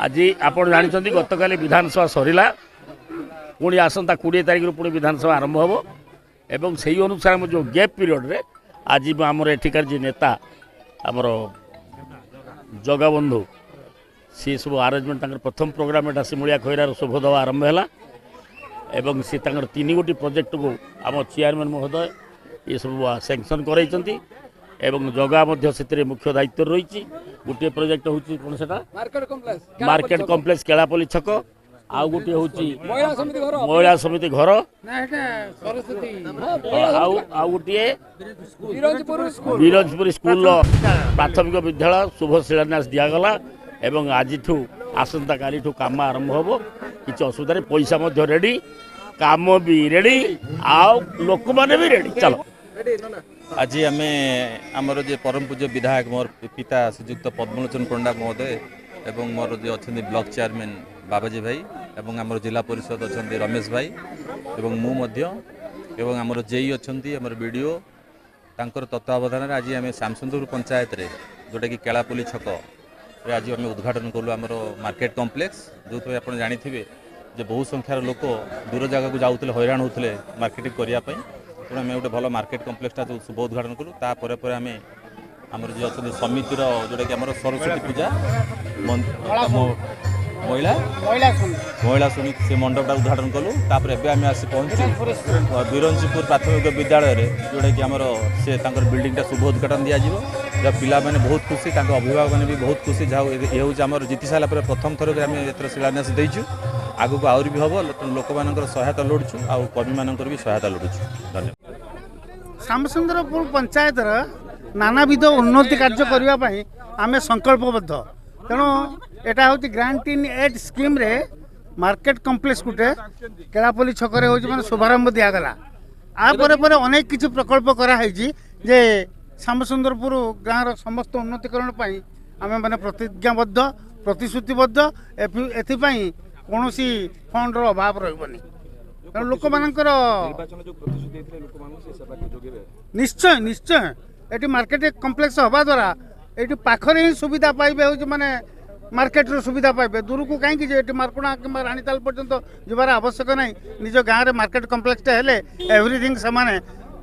ଆଜି ଆପଣ ଜାଣିଛନ୍ତି, ଗତକାଲି ବିଧାନସଭା ସରିଲା। ପୁଣି ଆସନ୍ତା 20 ତାରିଖରୁ ପୁଣି ବିଧାନସଭା ଆରମ୍ଭ ହେବ ଏବଂ ସେଇ ଅନୁସାରେ ଆମ ଯେଉଁ ଗ୍ୟାପ୍ ପିରିୟଡ଼ରେ ଆଜି ଆମର ଏଠିକାର ଯିଏ ନେତା, ଆମର ଜଗାବନ୍ଧୁ, ସିଏ ସବୁ ଆରେଞ୍ଜମେଣ୍ଟ, ତାଙ୍କର ପ୍ରଥମ ପ୍ରୋଗ୍ରାମ୍ ଏଟା ସିମୁଳିଆ ଖଇରାର ଶୁଭ ଦେବା ଆରମ୍ଭ ହେଲା ଏବଂ ସେ ତାଙ୍କର ତିନି ଗୋଟି ପ୍ରୋଜେକ୍ଟକୁ ଆମ ଚେୟାରମ୍ୟାନ୍ ମହୋଦୟ ଏସବୁ ସ୍ୟାଙ୍କସନ୍ କରାଇଛନ୍ତି ଏବଂ ଜଗା ମଧ୍ୟ ସେଥିରେ ମୁଖ୍ୟ ଦାୟିତ୍ୱରେ ରହିଛି। ଗୋଟିଏ ପ୍ରୋଜେକ୍ଟ ହେଉଛି କ'ଣ ସେଟା? ମାର୍କେଟ କମ୍ପ୍ଲେକ୍ସ, କେଳାପଲ୍ଲୀ ଛକ। ଆଉ ଗୋଟିଏ ହେଉଛି ମହିଳା ସମିତି ଘର। ଆଉ ଗୋଟିଏ ବିରଜପୁର ସ୍କୁଲର ପ୍ରାଥମିକ ବିଦ୍ୟାଳୟ ଶୁଭ ଶିଳାନ୍ୟାସ ଦିଆଗଲା ଏବଂ ଆଜିଠୁ, ଆସନ୍ତାକାଲିଠୁ କାମ ଆରମ୍ଭ ହେବ। କିଛି ଅସୁବିଧାରେ ପଇସା ମଧ୍ୟ ରେଡ଼ି, କାମ ବି ରେଡ଼ି ଆଉ ଲୋକମାନେ ବି ରେଡ଼ି। ଚାଲ। ଆଜି ଆମେ ଆମର ଯେ ପରମ ପୂଜ୍ୟ ବିଧାୟକ, ମୋର ପିତା ଶ୍ରୀଯୁକ୍ତ ପଦ୍ମଲୋଚନ ପଣ୍ଡା ମହୋଦୟ ଏବଂ ମୋର ଯିଏ ଅଛନ୍ତି ବ୍ଲକ ଚେୟାରମ୍ୟାନ୍ ବାବାଜୀ ଭାଇ ଏବଂ ଆମର ଜିଲ୍ଲା ପରିଷଦ ଅଛନ୍ତି ରମେଶ ଭାଇ ଏବଂ ମୁଁ ମଧ୍ୟ ଏବଂ ଆମର ଜେଇ ଅଛନ୍ତି, ଆମର ବିଡ଼ିଓ, ତାଙ୍କର ତତ୍ତ୍ୱାବଧାନରେ ଆଜି ଆମେ ଶ୍ୟାମସୁନ୍ଦରପୁର ପଞ୍ଚାୟତରେ, ଯେଉଁଟାକି କେଳାପଲ୍ଲୀ ଛକରେ ଆଜି ଆମେ ଉଦ୍ଘାଟନ କଲୁ ଆମର ମାର୍କେଟ କମ୍ପ୍ଲେକ୍ସ। ଯେଉଁଥିପାଇଁ ଆପଣ ଜାଣିଥିବେ ଯେ ବହୁ ସଂଖ୍ୟାର ଲୋକ ଦୂର ଜାଗାକୁ ଯାଉଥିଲେ, ହଇରାଣ ହେଉଥିଲେ ମାର୍କେଟିଂ କରିବା ପାଇଁ। ତେଣୁ ଆମେ ଗୋଟେ ଭଲ ମାର୍କେଟ କମ୍ପ୍ଲେକ୍ସଟା ଯେଉଁ ଶୁଭ ଉଦ୍ଘାଟନ କଲୁ। ତାପରେ ପରେ ଆମେ ଆମର ଯିଏ ଅଛନ୍ତି ସମିତିର, ଯେଉଁଟାକି ଆମର ସରସ୍ୱତୀ ପୂଜା ମହିଳା ସମିତି, ସେ ମଣ୍ଡପଟା ଉଦ୍ଘାଟନ କଲୁ। ତାପରେ ଏବେ ଆମେ ଆସି ପହଞ୍ଚୁ ବିରଞ୍ଚିପୁର ପ୍ରାଥମିକ ବିଦ୍ୟାଳୟରେ, ଯେଉଁଟାକି ଆମର ସେ ତାଙ୍କର ବିଲ୍ଡିଂଟା ଶୁଭ ଉଦ୍ଘାଟନ ଦିଆଯିବ। ଯାହା ପିଲାମାନେ ବହୁତ ଖୁସି, ତାଙ୍କ ଅଭିଭାବକମାନେ ବି ବହୁତ ଖୁସି। ଯାହା ଇଏ ହେଉଛି ଆମର ଜିତି ସାରିଲା ପରେ ପ୍ରଥମ ଥର ଆମେ ଏଥର ଶିଳାନ୍ୟାସ ଦେଇଛୁ। ଆଗକୁ ଆହୁରି ବି ହେବ। ଲୋକମାନଙ୍କର ସହାୟତା ଲୋଡ଼ୁଛୁ ଆଉ କର୍ମୀମାନଙ୍କର ବି ସହାୟତା ଲୋଡ଼ୁଛୁ। ଧନ୍ୟବାଦ। ଶ୍ୟାମସୁନ୍ଦରପୁର ପଞ୍ଚାୟତର ନାନାବିଧ ଉନ୍ନତି କାର୍ଯ୍ୟ କରିବା ପାଇଁ ଆମେ ସଂକଳ୍ପବଦ୍ଧ। ତେଣୁ ଏଇଟା ହେଉଛି ଗ୍ରାଣ୍ଟ ଇନ୍ ଏଡ୍ ସ୍କିମ୍ରେ ମାର୍କେଟ କମ୍ପ୍ଲେକ୍ସ ଗୋଟେ କେଳାପଲ୍ଲୀ ଛକରେ ହେଉଛି, ମାନେ ଶୁଭାରମ୍ଭ ଦିଆଗଲା। ଆ ପରେ ପରେ ଅନେକ କିଛି ପ୍ରକଳ୍ପ କରାହେଇଛି ଯେ ଶ୍ୟାମସୁନ୍ଦରପୁର ଗାଁର ସମସ୍ତ ଉନ୍ନତିକରଣ ପାଇଁ ଆମେମାନେ ପ୍ରତିଜ୍ଞାବଦ୍ଧ, ପ୍ରତିଶ୍ରୁତିବଦ୍ଧ। ଏଥିପାଇଁ କୌଣସି ଫଣ୍ଡର ଅଭାବ ରହିବନି। ତେଣୁ ଲୋକମାନଙ୍କର ନିଶ୍ଚୟ ନିଶ୍ଚୟ ଏଠି ମାର୍କେଟ କମ୍ପ୍ଲେକ୍ସ ହେବା ଦ୍ୱାରା ଏଠି ପାଖରେ ହିଁ ସୁବିଧା ପାଇବେ, ହେଉଛି ମାନେ ମାର୍କେଟର ସୁବିଧା ପାଇବେ। ଦୂରକୁ କାହିଁକି ଯେ ଏଠି ମାର୍କୁଣା କିମ୍ବା ରାଣୀତାଲ ପର୍ଯ୍ୟନ୍ତ ଯିବାର ଆବଶ୍ୟକ ନାହିଁ। ନିଜ ଗାଁରେ ମାର୍କେଟ କମ୍ପ୍ଲେକ୍ସଟା ହେଲେ ଏଭ୍ରିଥିଙ୍ଗ ସେମାନେ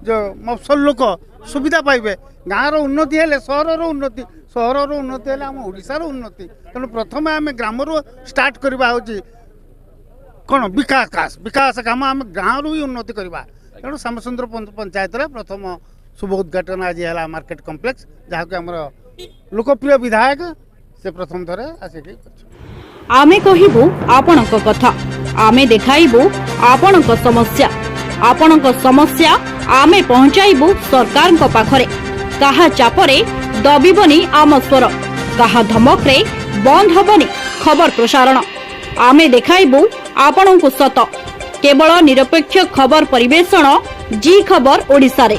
ଯେଉଁ ମଫସଲ ଲୋକ ସୁବିଧା ପାଇବେ। ଗାଁର ଉନ୍ନତି ହେଲେ ସହରର ଉନ୍ନତି, ସହରର ଉନ୍ନତି ହେଲେ ଆମ ଓଡ଼ିଶାର ଉନ୍ନତି। ତେଣୁ ପ୍ରଥମେ ଆମେ ଗ୍ରାମରୁ ଷ୍ଟାର୍ଟ କରିବା, ହେଉଛି କ'ଣ ବିକାଶ କାମ ଆମେ ଗାଁରୁ ହିଁ ଉନ୍ନତି କରିବା। ତେଣୁ ଶ୍ୟାମସୁନ୍ଦର ପଞ୍ଚାୟତରେ ପ୍ରଥମ ଶୁଭ ଉଦ୍ଘାଟନ ଆଜି ହେଲା ମାର୍କେଟ କମ୍ପ୍ଲେକ୍ସ, ଯାହାକୁ ଆମର ଲୋକପ୍ରିୟ ବିଧାୟକ ସେ ପ୍ରଥମ ଥରେ ଆସିକି କରିଛନ୍ତି। ଆମେ କହିବୁ ଆପଣଙ୍କ କଥା, ଆମେ ଦେଖାଇବୁ ଆପଣଙ୍କ ସମସ୍ୟା। ଆପଣଙ୍କ ସମସ୍ୟା ଆମେ ପହଞ୍ଚାଇବୁ ସରକାରଙ୍କ ପାଖରେ। କାହା ଚାପରେ ଦବିବନି ଆମ ସ୍ୱର, କାହା ଧମକରେ ବନ୍ଦ ହେବନି ଖବର ପ୍ରସାରଣ। ଆମେ ଦେଖାଇବୁ ଆପଣଙ୍କୁ ସତ, କେବଳ ନିରପେକ୍ଷ ଖବର ପରିବେଷଣ ଜି ଖବର ଓଡ଼ିଶାରେ।